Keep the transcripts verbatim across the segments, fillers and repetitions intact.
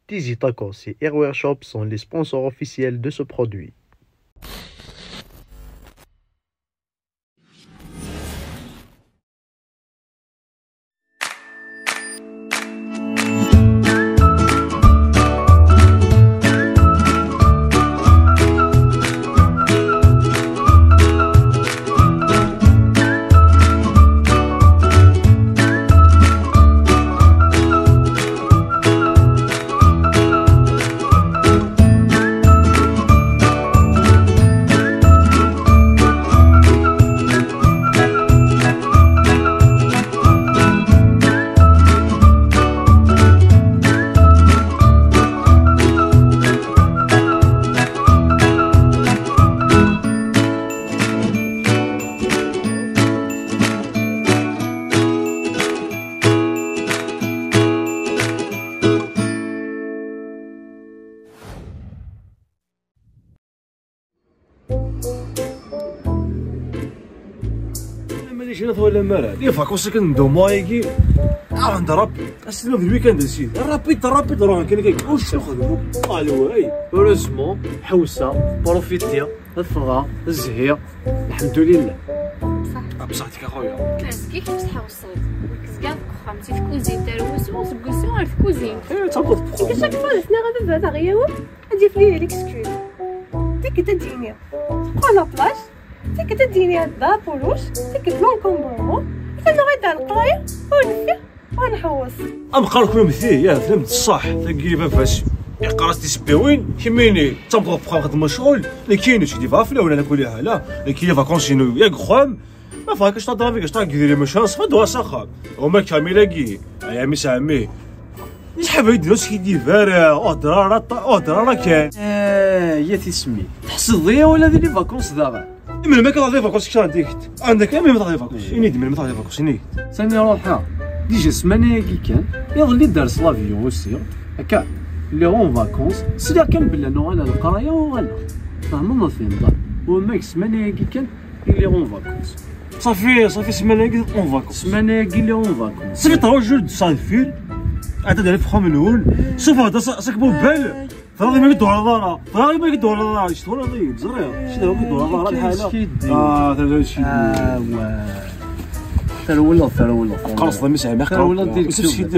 Tizi Tacos et Airware Shop sont les sponsors officiels de ce produit. Mani jina twala mara. Di vacances kan n deux mois-agi. Ah, d Rabbi. Ass-nni d week-end, a sidi. Rapide, rapide, ruḥ kan, kan. Ur cfiɣ xedmeɣ. Alway. Heureusement, ḥewseɣ, profitiɣ, ffɣeɣ, zhiɣ. Lḥemdulillah. Bṣaḥ. Ah, bṣaḥ, tika, a xuya. Azekka kif tḥewseḍ? Nekk zgiɣ deg uxxam, si tkuzint ar wusu, seg wusu ar tkuzint. Eh, d tameṭṭut n uxxam. Chaque fois, d-sniɣ a baba, ad aɣ-yawi, ad yaf l'excuse. Tikkelt ad d-yini, teqqel la plage, tikkelt ad d-yini, d apuluc, tikkelt l'encombrement, atan nuɣal-d ar leqraya, ur neffiɣ, ur nḥewweṣ. Ameqqar kunemti, ya, tlamt ṣṣeḥ, tagi baba-s. Iqqar-as tisebbiwin, kemmini, d tameṭṭut n uxxam xedmeɣ ccɣel, nekkini, ur skiddibeɣ ɣef lawan, ala kulli ḥal, nekkini vacances-inu, ya deg uxxam, Ma fɣak, acu tadra bik, acu tagi diri, maca, ṣfa dwa s axxam. Huma kamil-agi, ay ɛemmi s ɛemmi. Iḥab-id d uskidiber, ur hedder ara, ur hedder ara kan. Eh, ya tismi. Tḥesdeḍ-iyi wala di les vacances daɣen? Melmi akka tṛuḥeḍ les vacances kečč, ɛendek? Ɛendek, melmi tṛuḥeḍ les vacances? Ini-d, melmi tṛuḥeḍ les vacances, ini-d. Sani ruḥeɣ. Déjà, ssmana-agi kan, iḍelli d-rseɣ l'avion, usiɣ. Akka, lliɣ en vacances, sliɣ kan belli nuɣal ar leqraya, uɣaleɣ. Tfehmeḍ neɣ tfehmeḍ? Umak ssmana-agi kan, Lliɣ en vacances. Safi, safi ssmana-agi en vacances. Ssmana-agi lliɣ en vacances. Safi trois jours de sans fil. Ata d alef xxam-nwen. Safi hada sa-, sak bubal. Tṛaḍ ma k-d-walaḍ ara. Tṛaḍ ma k-d-walaḍ ara. Ictwalaḍ-iyi-d, ẓriɣ. Ictwalaḍ ma k-d-walaḍ ara lḥala. Ah, tṛaḍ ictwalaḍ. Ah, wa. Terwleḍ, terwleḍ, terwleḍ. Tqerṣeḍ a mmi s ɛemmi. Terwleḍ di lekcum.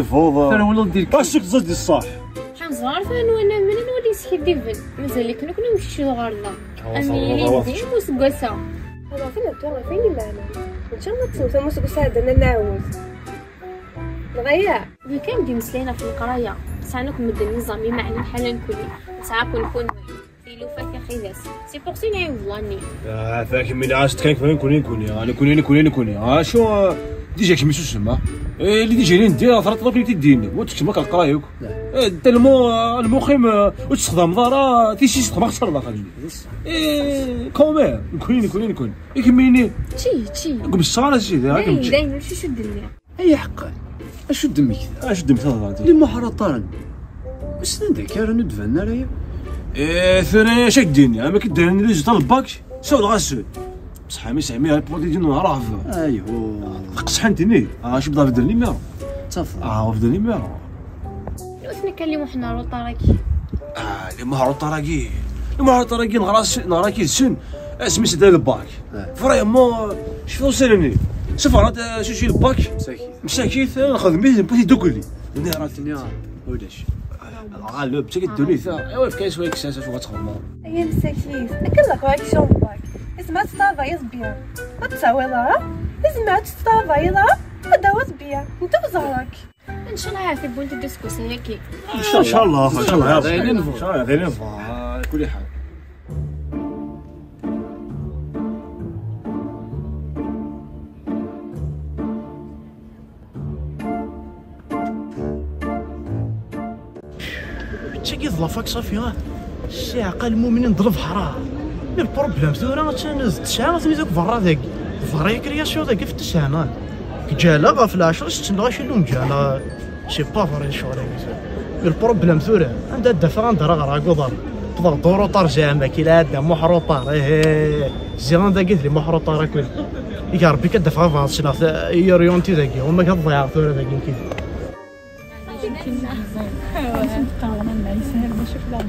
Terwleḍ di lekcum. Asuk tẓad di ṣṣeḥ. Ḥan ẓer atan wala menen wala yeskiddiben. Mazal-ik nekni mceččeɣ ɣer da. Am yili din useggas-a. Ad aɣ-ten-ddun ɣef wayen imeɛnen. Mačči ad tewtem useggas-a ɛeddan ad nɛawed. Dɣa ya. D kan d-imeslayen ɣef leqraya. Sɛan akk medden iẓam imeɛnen ḥala nekni. Nesɛa-ken kunwi. Tilufa tixidas. C'est pour ça i nɛiwed l'année. Ah, fak mi nɛas tkak fak nekni, nekni. Ah, nekni, nekni, nekni. Ah, acu, ah, déjà kemm susem, ah. Eh, li déjà lin dir, ɣef raṭṭ akk li t-id-din. Wa tekcem akk leqraya akk. Eh, tellement, ah, lmuqim, ah, ur tessexdameḍ ara, tisi txedmeɣ xsar daxel. Eh, quand même, nekni, nekni, nekni. I kemmini? Čči, čči. Deg umessar a sidi, dayen, dayen, ur cucudden. Ay aḥeqqan, acu d-mmekta? Acu d-mmekta, hḍeṛ-d? Li muḥruṭaren. Wissen anda akka ara nu d-banen ara ya? Eh, tura acu ak-d-ini, am akken d-rran résultat n lbak, sawleɣ-asen. Bṣeḥ a mmi Sami, répondit-d-in ɣer Ṛehba. Ayhu. Tqesḥent-nni. Ah, acu bḍa bedel numéro? Ttafeḍ. Ah, bedel numéro. Nutni kan li muḥruṭar-agi. Ah, li muḥruṭar-agi. Li muḥruṭar-agi neɣra s-, neɣra-k yid-sen. Asmi s-, d lbak. Eh. Vraiment, cfiɣ ussan-nni. Sufɣen-aɣ-d, eh, acu ci lbak. Msakit. Msakit, eh, nxedm-it, newwi-t ddukkli. Nniɣ-aɣ-d. Nniɣ-aɣ-d, ulac. Ah, le, msakit ddunit, ah. Iwa, efk-as wa yekkes-as acu ad txedmeḍ. Ay, msakit. Akken la correction lbak. Yezmer ad tettṛabayeḍ bien. Ur tettawiḍ ara. Yezmer ad tettṛabayeḍ ara. Ad tawiḍ bien. Netta ur ẓerrek. Ncallah ad tewwint-d aseggas-agi. Ncallah, ncallah, d ayen i nebɣa. Ncallah, d ayen i nebɣa. Ah, kul ḥal. Tagi d la fac safi, ah. Ssiɛqa lmumnin d lebḥer, ah. Le problème tura, attan d tesɛa, tmid akk berra dagi. Berra ya création dagi f tesɛa, ah. Ǧǧaleɣ ɣef lɛecṛa, setten lɣaci n umǧal, ah. C'est pas vrai ccɣel-agi tura. Mais le problème tura, anda ad d-afeɣ anda ara ɣreɣ aguḍar? Wwḍeɣ-d uruṭar zeɛma, kila ɛedda muḥruṭar, ihi. Ziɣ anda-agi d li muḥruṭar akk. Iga Rebbi kad d-afeɣ avanṣ neɣ ta-, i orienti dagi, wama kad ḍiɛeɣ tura dagi nekki. شوف لعبة.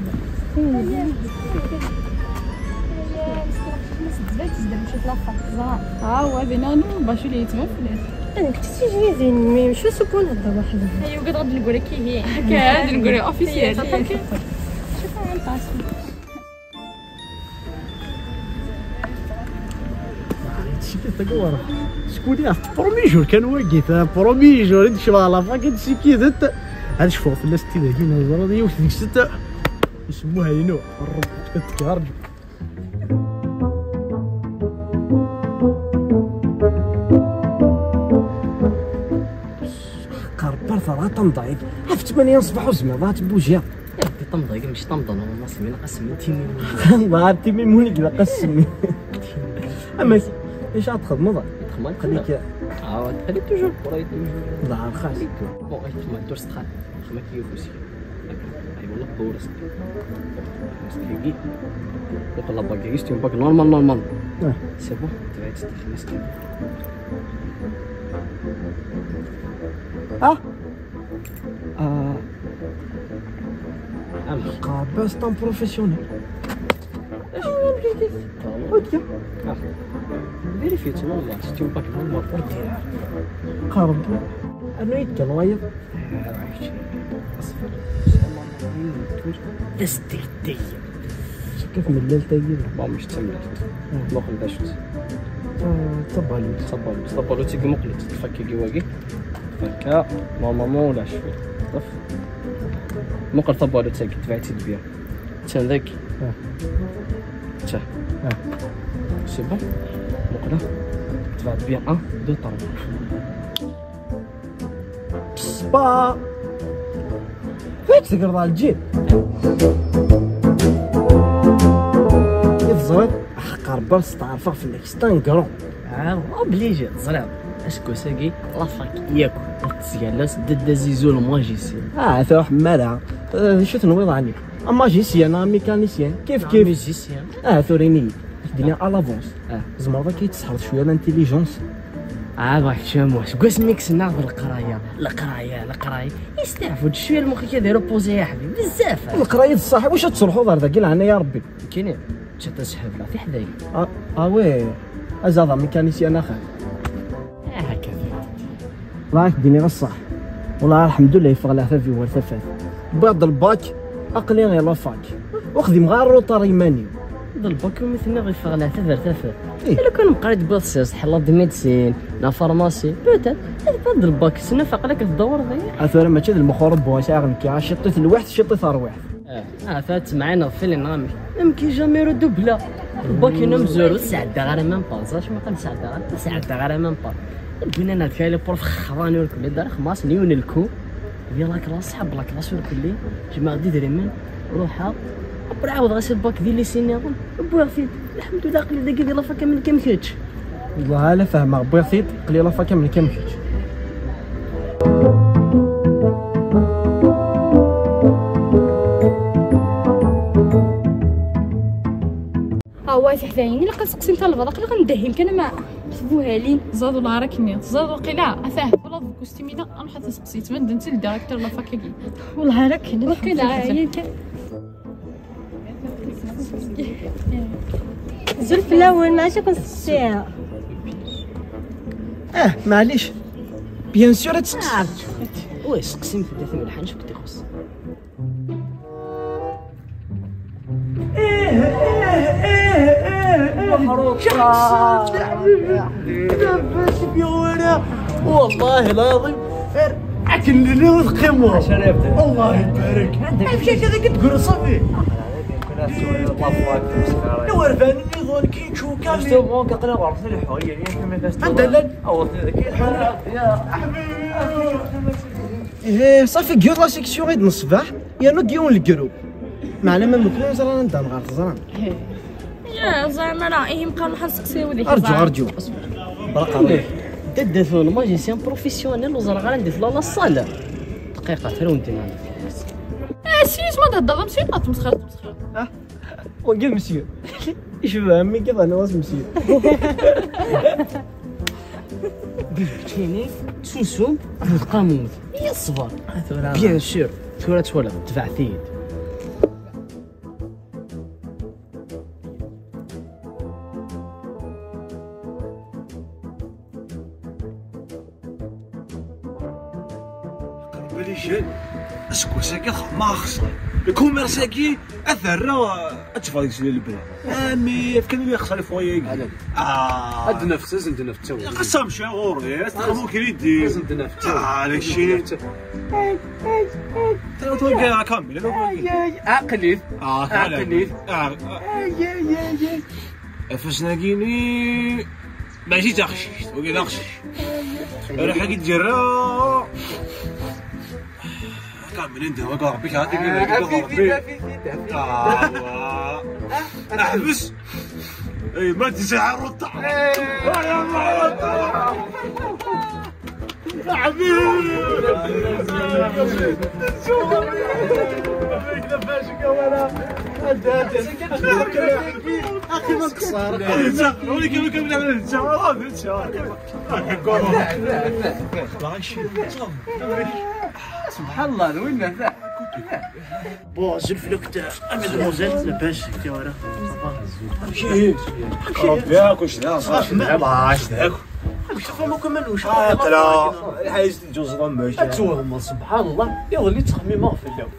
اه، وهذه نانو باش اللي يتمفلت. انك تسجلي زين، مي شو سكون هذا واحد؟ ايوه، قد غد نقول لك هي. هكا عاد نقول اوفيسيال. شوف عن طاسي. شكون يا برومي جور كان واقف، برومي جور انت شباب لا فاك انت سيكيدت. هاد شفوق في الناس تيدا هنا زرد يوك ديك ستة. يسموها ينو الرب. تكارج. قربرت راه تنضايق. عرفت ثمانية الصباح وزعما راه تبوجيا. يا ربي، طنطا، ماشي طنطا، نورمال سمينا قسم تيمي. الله عرفتي ميمونك لا قسمي. اما ايش عاد تخدم مضى؟ تخدم خليك. اه، خليك توجور قريت توجور. الله رخاص. بون، اي تخدم دور ستخان. خدمة كيف وسي. اي والله دور ستخان. وقال لا باك يستون باك نورمال نورمال. سي بون، تبعت ستخدم مسكين. اه. آه. القابة سي ان بروفيسيونيل. اش؟ اوكي. فيريفيت والله، شتي باك نورمال اوردينار. قارب. انو يتقال وايض؟ اصفر. تستيتي. شكف من الليل تايل. ما مش تسمع. ما قلتش. تبالو. تبالو. تبالو تيجي مقلت. تفكي جواجي. هكا. ماما ما ولاش فيه. طف. مقر طبالو تاكي تبعتي البيع. تسان ذاك. اه. تا. اه. سي بون. مقرا. تبعت بيع. اه. دو طرف. سبا. فيك تقرض على الجيب. كيف الزوين؟ حق ربي تعرفه في الاكستان كرون. اه، اوبليجي، زرير. اش كوساكي؟ لا فاك ياكل. تسيالاس ددا زيزو الماجيسيان. اه، تروح مالها. آه، شو تنويض عني؟ ماجيسيان، آه، ميكانيسيان. كيف، آه، كيف؟ ميوزيسيان. اه، ثوريني. الدنيا آه. الافونس. اه. زعما راه كيتسحر شويه لانتيليجونس. اه، باك شاموش. كواش ميكس ناخذ القرايه، القرايه، القرايه. يستعفوا شويه المخ كيديروا بوزي يا حبيبي، بزاف. القرايه الصح، واش تصلحوا دار ذاك؟ لعنا يا ربي. كاينين. شتا سحب لا في حذايا. اه، اه وي. ازاضا ميكانيسيان اخر. اه، هكذا. راك ديني غير الصح. والله الحمد لله يفغل عفافي ورثفات. بعد الباك، اقلي غير لا فاك. وخدم غير الروطار يماني. بعد الباك ومثلنا غير يفغل عفاف ورثفات. إيه. الا كان مقريت بوث سيس، حلا د ميدسين، لا فارماسي، بوتيت. بعد الباك، سنا فاق لك الدور ذي. اثورا ماشي ذا المخور بواسع غنكي، شطيت الواحد، شطيت ارواح. اه، اه، فات معانا في النغامي. يمكن جامي يردو بلا. باكي نمزور، سعد غير ميم با، زاش ما كان سعد غير، سعد غير ميم با. بينا انا كاين بروف خضاني ولكم دار خماس نيون الكو. ديال لا كلاس، حب لا كلاس ولكلي. جماعة دي دريمين. روحها. ابري عاود غاسل باك ديال لي سينيغون. بوغ فيد. الحمد لله قلي داكي ديال لافا كامل كام كيتش. والله الا فاهمه بوغ فيد. قلي لافا كامل كام كيتش. ها هو تحت عيني، الا كنسقسي انت البلاق، الا غندهي لك انا ما تبوها لي. زاد ولا راكني، زاد وقيلا، افاه، ولا دوك كوستيمينا، انا حتى سقسيت من دنت الديريكتور لا فاكولتي. والله راكني. وقيلا، هي كان. زول في الاول، ما عرفتش كنسقسيها. اه، معليش. بيان سور تسقسي. آه، وي، سقسي في الداخل الحاج كنت يخص. ايه، ايه، ايه، ايه، ايه. محروق. شو حصلت يا حبيبي؟ لاباس بيا وانا. والله العظيم. غير اكل لي وتقيمو. الله يبارك. عندك كذا كتقول صافي. نور بان نظن كي نشوف كامل. جوستومون كقرا غرفة الحوية، هي كما كاستوى. عندها لا. أو، كي الحوية. يا حبيبي. ايه، صافي، كيو لا سيكسيون غير الصباح، يا نوض يوم الجروب. معنا ما مكناش رانا ندم غير تزران. يا زعما راه ايه مقال نحن سقسيو ديك ارجو، الزعما. ارجو. اصبر. برا قهوة. ددت الماجيسيان بروفيسيونيل وزرا غير ندير في لا صال. دقيقة، ترى وانت معنا. اه، سيريوس ما تهضر، ماشي ما تمسخر، تمسخر. اه، وقال مسيو. يشبه عمي كيف انا واس مسيو. بيتيني سوسو القاموس. يا الصبر. بيان سور. ثورة ولا تبعثيد. Wali kan, aseggas-agi xedmeɣ axeṣṣar. Lkumers-agi ad t-rreɣ, ad teffeɣ deg-s lebla. Ami, efk-aɣ-d axeṣṣar i foyer-agi. Ah. Ad nefs, ad nefs ttawil. Xas amci ɣur-i, ad texdem ukridi. Ad nefs ttawil. Ah, d acu. Tura tura kamil, tura. Aql-it. Ah, aql-it. Ah. Ifassen-agi-ni mačči d aqcict, wagi d aqcict. Ruḥ-agi d-yerra. Kamel, anda wagi Rebbi, kɛad agi, agi Rebbi. Ah, wa. Ḥbes. Ay, ma tzeɛruḍ. سبحان الله، وين ذا؟ بو، زلف لوكت، أمي دوزيل، لاباس، كي ورا. ربي ياك، واش دا؟ صافي، لا، اش داك؟ واش تفهموا كمان واش؟ آه، ترى، الحاجة جوز غمش. أتوهم، سبحان الله، يا ولي تخمي ما في اليوم.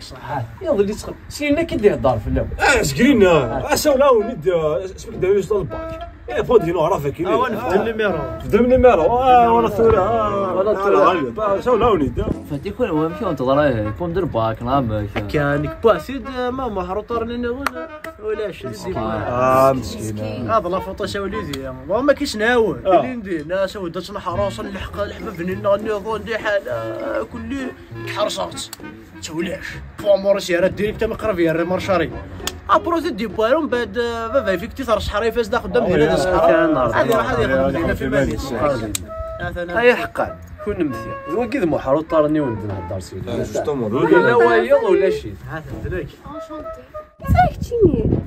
صح، يا ولي تخمي. سينا كي دي هدار في اليوم. آه، زكرينا، آه، سولا ونيد، آه، اسمك داويس الباك. إيه، فودي نو، عرفك، إيه. آه، وانا في النيميرو. في النيميرو، آه، وانا ثورة، آه، وانا ثورة. آه، سولا ونيد. فاتي كون هو مشي وانت ضراه، كون دير باك، نعم. كان كباسيد، ما محروطر لنا ولا. ولا شي. مسكين. آه، مسكين. هذا لا فوطو شاولي دي. وما كيسناو. آه. اللي ندير، ناس ودتنا حراسة، نلحق، الحباب، نغني، نغني، حالة، كل حرصات. تولعش. بو موريس يا راه ديريكت ما قرب يا راه مارشاري. ابروزي دي بوالو من بعد، آه، بابا يفيك تي ثرش حرا يفاز داخل دم آه، ديال يا الصحراء. هذه راح هذه راح دينا في مالي. هيا حقا. كون نمثل. وكيد محارو طارني وندنا الدار سيدي. آه، جوستومون. ولا لا وايض ولا شي. هذا درك. Enchanté. Ça, c'est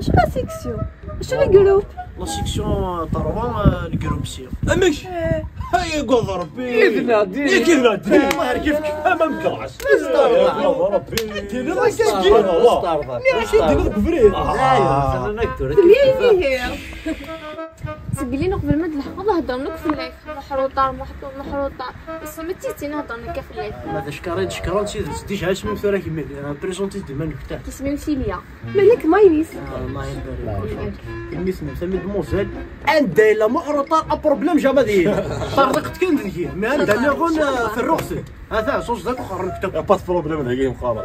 اش لا سيكسيون؟ اش لي جروب؟ لا سيكسيون تروان، آه، الجروب سي. امك؟ آه. هيا قول ربي. كيف نادي؟ يا كيف نادي؟ آه، الله يركبك. اما مكراش. يا ربي. دير لك ستار. لا، شي دير لك بريد. آه. لا، لا، أنا نكتب. تقولي لي هي. تقولي لي قبل ما تلحق، الله هضر لك في اللايف. محروطة، محطو-، محروطة. بس ما تيتي نهضر لك في اللايف. هذا شكرا، شكرا، سيدي. ديجا اسمي مثلا كيما بريزونتي ديما نكتب. كيسميو سيليا. مالك ماينيس؟ آه، الله يبارك. كلمة من فمي دموزيل. عندها إلا محروطة، أبروبليم جامدين. طردقت كان ذكي. ما عندها لا غون في الرخصة. هذا صوص ذاك وخر نكتب. با دو بروبليم، هذاك يوم خرج.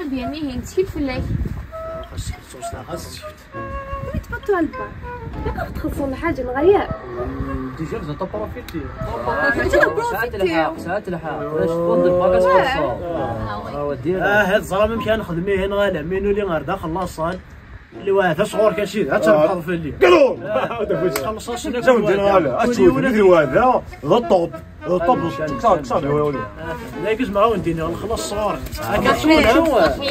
ربي، يعني، هي نتكيف في اللايف. خاصك تصوص، لا، خاصك. وي تبطل البا. ياك تخلصوا الحاجة الغياء. ديجا بزاف طبرا فيتي. ساعات الحق، ساعات الحق. واش تفضل باكا سبونسور؟ اه، ودير. اه، هاد الزرامة مشان نخدميه هنا، غير مينو اللي غير داخل لاصال. اللي واه، هذا صغور كان شي، هاد تنحض في الليل. قالوا! آه. هذا فوز. خلص أصلاً. جاو ندير هذا، كل أتشوف، يوم ندير هذا، هذا الطوب، هذا الطوب، هذا كسر، كسر، هو، هو. آه. لا، يكز معاون ديني، نخلص الصغار. آه. هكا تسوينا. شنو؟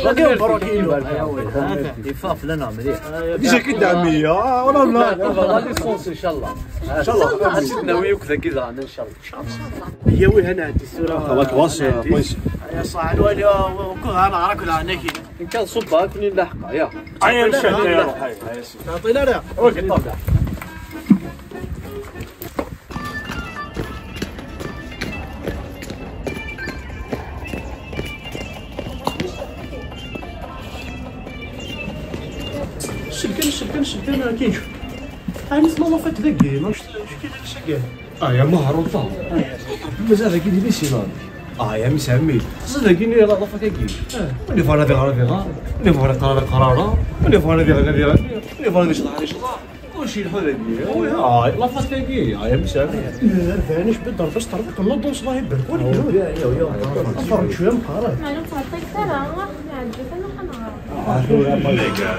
باقي مبروكين. آه. يفاف لنا مليح. آه، يا ديجا كي دعمية، آه، ولا لا؟ لا، لا، لا، ليسونس إن شاء الله. إن شاء الله. آه، سيدنا ويوك ذاك إذا، إن شاء الله. هي وين أنا عندي الصورة؟ خلاص، واش، كويس. يا صاحبي، الوالي، وكل أنا عارف كل أنا كي. إن كان صباك منين لاحقة، يا. هيا نمشي، هيا، هيا، هيا. تعطينا لا. أوكي، طب. شكل، شكل، شكل، كيف؟ أنا اسمه ما فات ذاك، ما مش، شكل، شكل. اه يا مهر وطاو. مازال كي ديري سي لامي. اه يا مسامي. زاد كي ني لا فاكي. اه. ملي فانا في غرا في غرا. ملي فانا قرار قرارا. ملي فانا في غرا في غرا. ملي فانا شطح شطح. كلشي الحال هادي. اه لا فاكي. اه يا مسامي. لا فانيش بدر بس طربق نوض نصباح يبرك. ولكن يا يا يا. افرج شويه مقارا. انا تعطيك ترى، الله يعجبك، انا حنعرف. اه شو يا مالك.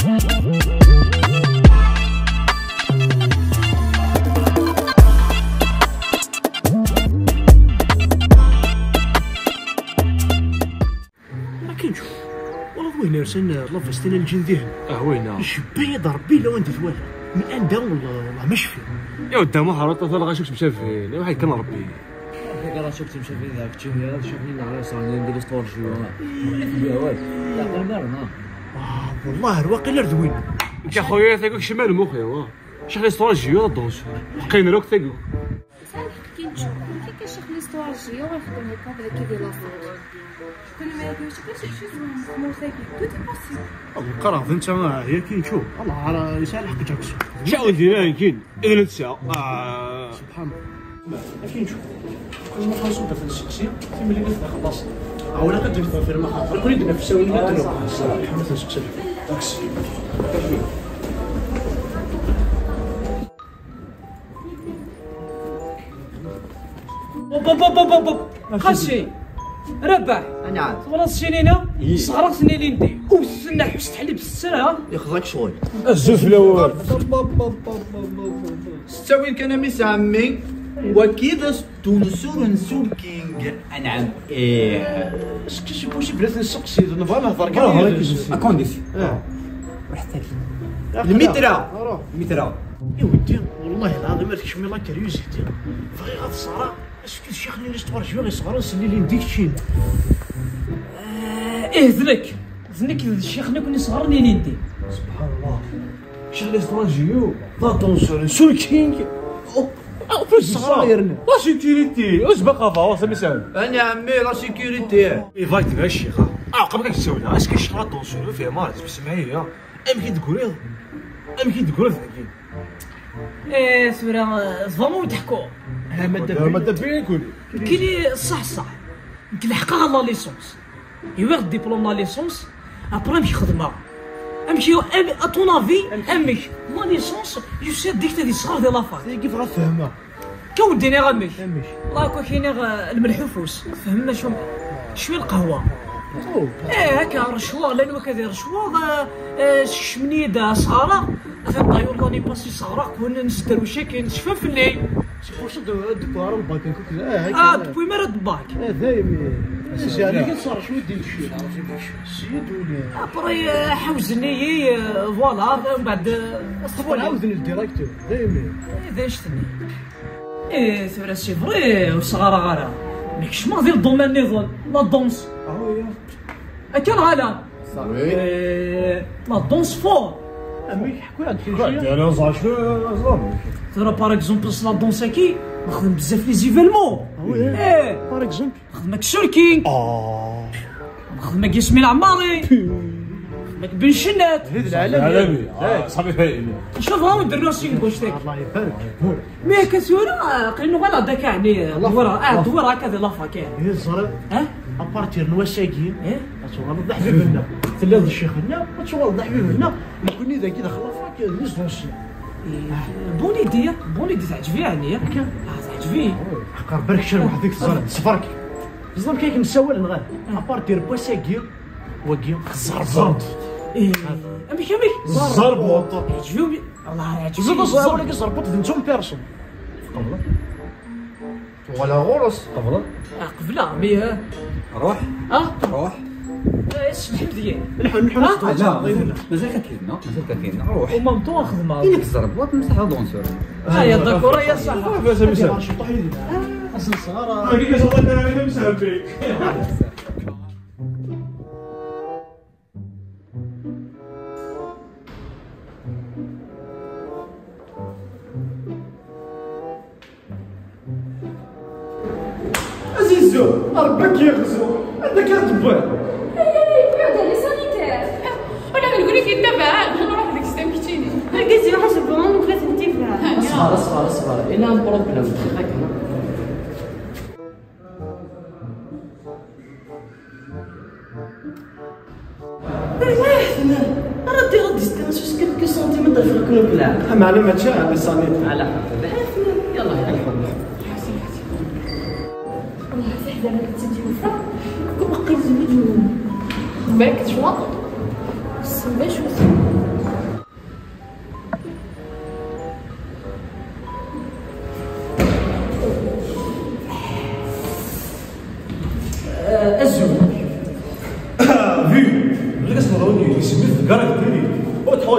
Akken tšuff, wala d win yersan lafestin n lǧin dihin. Ah, wina. Jebba-yad Ṛebbi lawan di twala. Min anda, wallah, wallah, ma cfiɣ. Ya wadda, ma ḥerrut, ata lɣaci ur temcafin. Iwaḥ kan Ṛebbi. Ata lɣaci ur temcafin, dak ččin, ya, tcafin, la, la, sani, di l'histoire, je vois. Ya, ouais. Ya, la, la, la. Ah, wallah, ar waqil ar d win. Nekk, a xuya, tagi kcem ar lmux-iw, ah. Cix l'histoire, je vois, donc. Qqayen akk tagi. Salut, Kincho. Kika cix l'histoire, je vois, ixdem yakka, d aki di la faute. Kunwi ma yagi, cix, cix, cix, tmurt-agi, tout est possible. Nqarɣ d netta, ah, ya Kincho. Allah, ara yesɛa lḥeqq Jackson. Cɛawed dinna, Kin. Ihi netta, ah. Subḥan Allah. Akin tšuff. Kul ma xaṣu da fnseqsi, timlilit da xlaṣ. Awla qed d-teffer ma xaṭer. Kul d-nefsawi la tru. Ḥemmlet nseqsi. Taksi. Hop, hop, hop, hop, hop, hop. Qasi. Rabaḥ. Anɛam. Twalaḍ ssinina? Sɣreɣ-ten ilindi. Ur ttennaḥ, ur s-teḥlib s ssra. Yexḍa-k ccɣel. Azul fell-awen. Hop, hop, hop, hop, hop, hop. S ttawil kan a mmi-s ɛemmi, waki d asdunsu n Soul King. Anɛam, ih. Est-ce que c'est possible ad t-nseqsi, nebɣa ad nehder kan yid-s. À condition. Ah. Ruḥ tagi. Lmitra. Lmitra. I weddi, wallahi lɛaḍim, ad kecmi la curiosité. Bɣiɣ ad ẓreɣ, est-ce que ccix-nni n l'histoire, je vais ɣer-s ɣer-s lili n dikčin. Eh, ih, d nekk. D nekk d ccix-nni akk n yisɣaren ilindi. Subḥan Allah. Cix l'histoire, je vais, d aḍunsur n Soul King. Oh, en plus, ṣṣɣar yerna. La sécurité, ur sbaq ava, wa sami sami. Ani ɛemmi, la sécurité. Iva, d ccix. Ah, qabel ad k-ssawleɣ, est-ce que ccix d aḍunsur, ur fhimeɣ ara, semmeḥ-iyi. Amek i d-tegriḍ? Amek i d-tegriḍ dagi? Eh, tura, eh, tebɣam ad wen-d-ḥkuɣ? Ah, madda bi. Kili ṣṣeḥ ṣṣeḥ. Nekk leḥqeɣ ɣer la licence. Iwiɣ diplôme la licence. Après, amek xedmeɣ? Amek, am-, à ton avis, amek? La licence, yusa-d dik tadi sɣer di la fac. Tagi bɣa fehmeɣ. Kan wen-d-iniɣ amek. Amek? Wallah, akk ak-iniɣ, eh, lmelḥ ufus. Tfehmem acu? Cwi lqahwa. Oh. Eh, akka, rrecwaḍ, llan wakka di rrecwaḍ, eh, eh, skecmen-iyi-d asɣar-a. Atan d'ailleurs l'année passée sɣreɣ-ken, nesderwec akken, tecfam fell-i. C'est pour ça de, de pouvoir le bac, écoute, eh, eh, ah, eh. Depuis mara d bac. Eh, daymi. C'est ça. Après, eh, ḥawzen-iyi, eh, voilà, mbeɛd, eh, ad tt-twaliḍ. Ḥawzen le directeur, daymi. Eh, d anect-nni. Eh, tura c'est vrai, ur sɣareɣ ara. Mais kecmeɣ di le domaine niḍen, la danse. Ah oui, hein. Akka neɣ ala? Oui. Eh, la danse fort. Amek? Ḥku-aɣ-d kan cwiya. Tura, par exemple, s la danse-agi, nexdem bezzaf les événements. Ah oui. Eh. Par exemple? Nexdem ak Soul King. Oh. Nexdem ak Yasmine Amari. Nexdem ak Ben Chenat. Di lɛalami. Ah, ṣabi fayen. Acu bɣa wen-d-rnuɣ si gauche-agi? Allah ibarak. Mais akka tura, aql-i nuɣal-d akka, ɛni, dwar, ah, dwar akka di la fac, eh. Ihi ẓriɣ, eh? À partir n wass-agi, eh? Ad tuɣaleḍ d aḥbib-nneɣ. Telliḍ d ccix-nneɣ, ad tuɣaleḍ d aḥbib-nneɣ. Nekkni dagi daxel la fac, d les anciens. Eh, bonne idée, bonne idée, teɛǧeb-iyi, ɛni? Akka? Ah, teɛǧeb-iyi. Aqar barek ccan weḥd-k teẓriḍ, ṣṣber-k. Teẓriḍ amek akken ssawalen, ɣer? À partir n wass-agi, wagi, ẓerbuṭ. Eh, amek, amek? Ẓerbuṭ. Teɛǧeb-iyi. Wallah, yeɛǧeb-iyi. Ẓer-, ẓer-, wagi ẓerbuṭ d netta un person. Tqebleḍ? Tuɣal ɣur-s. Tqebleḍ? Ah, qebleɣ, mi, ah. Ruḥ. Ah? Ruḥ. Eh, smeḥ-iyi. Nḥu, nḥu, ah? Nḥu, la, nḥu. Mazal kan kidna, mazal kan kidna. Ruḥ. Au même temps, xedmeɣ. Ini-k ẓerbuṭ, msaḥ d aḍunsur. Ah, ya, d'accord, ya, صح. Ah, bas, bas. Ah, asenṣar, ah. Ah, kif yeẓra kan, ah, msaḥ. Azizzu, Ṛebbi ad k-yexzu. Anda akka ara tewwiḍ? Ay, ay, ay, les sanitaires. Wala d nekni i t-yettabaɛen, nruḥ deg-s am keččini. Argaz iruḥ seg uɣan, nufa-t nettibaɛ. Ṣber, ṣber, ṣber. Il a un problème. Ara ddiɣ ad d-isteɣ s quelques centimètres ɣef leknubla. Ameɛna mačči ɛni sani. Ala, yallah, yallah. Ḥasan, ḥasan. Wallah, tiḥdarin ad tt-id-yufa. Kum qqim zmid. Balak tecwaḍ. Ssem d acu-t?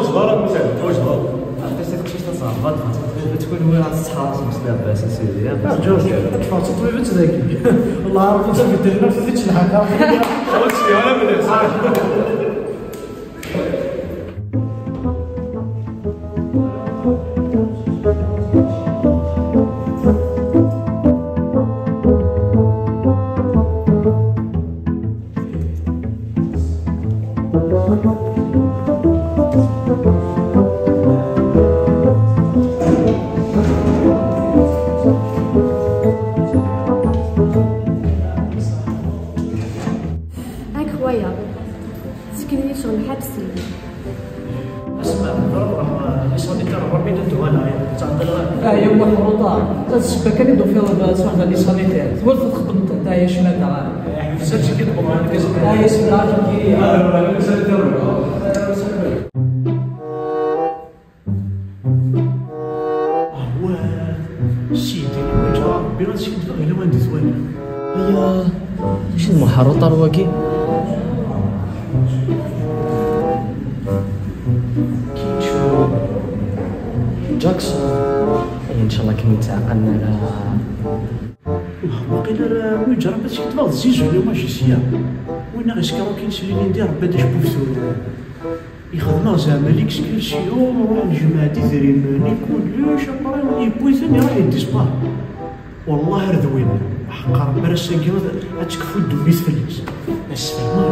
Ẓer, a Musa, ur ẓer. Ɛrfet, teqcict-a teẓerbat, teqcict-a teẓerbat, tkun win ad tettḥaraṣ Mesli Ɛebbas, a sidi, ya. Ǧuṛǧ, ad teffeɣ d taṭbibt dagi. Wallah, ɛrfet, d aveterinir, teṭṭef-itt lḥaqa. Ur tesliɣ ara fell-as. Incroyable. Sken-iyi-d ccɣel lḥebs-nni. Asma, ضرب راه يصلي كان ربي ضد ولا تعطل. Ah, yemma Ḥruṭa, d ssebba kan i d-tufiḍ d ṣṣerda n les sanitaires. Twalaḍ txeddmeḍ-tent, ah, ya cmata. Ḥbes ad tgiḍ bɣan. Ah, ya sidi, ah, tgi. Awah, Sidi, ḥwaǧeɣ Ṛebbi ad skidbeɣ i lawan di twala. Aya, acu d Muḥaruṭar wagi? Kincu. Jackson. Ay, ncallah akken ur ttɛeqqalen ara. Wah, waqila ara ḥwaǧeɣ Ṛebbi ad skidbeɣ d Zizu le magicien. Win aɣ-iskar akin s lilindi, Ṛebbi ad d-icbu tura. Ixdem-aɣ zeɛma l'excursion, nruḥ nejmeɛ-d idrimen i kullec, après yewwi-ten, iruḥ yeddispar. Wallah ar d win, ḥeqqa Rebbi ar ass-agi ad, ad tekfu ddunit fell-as. Asfel ma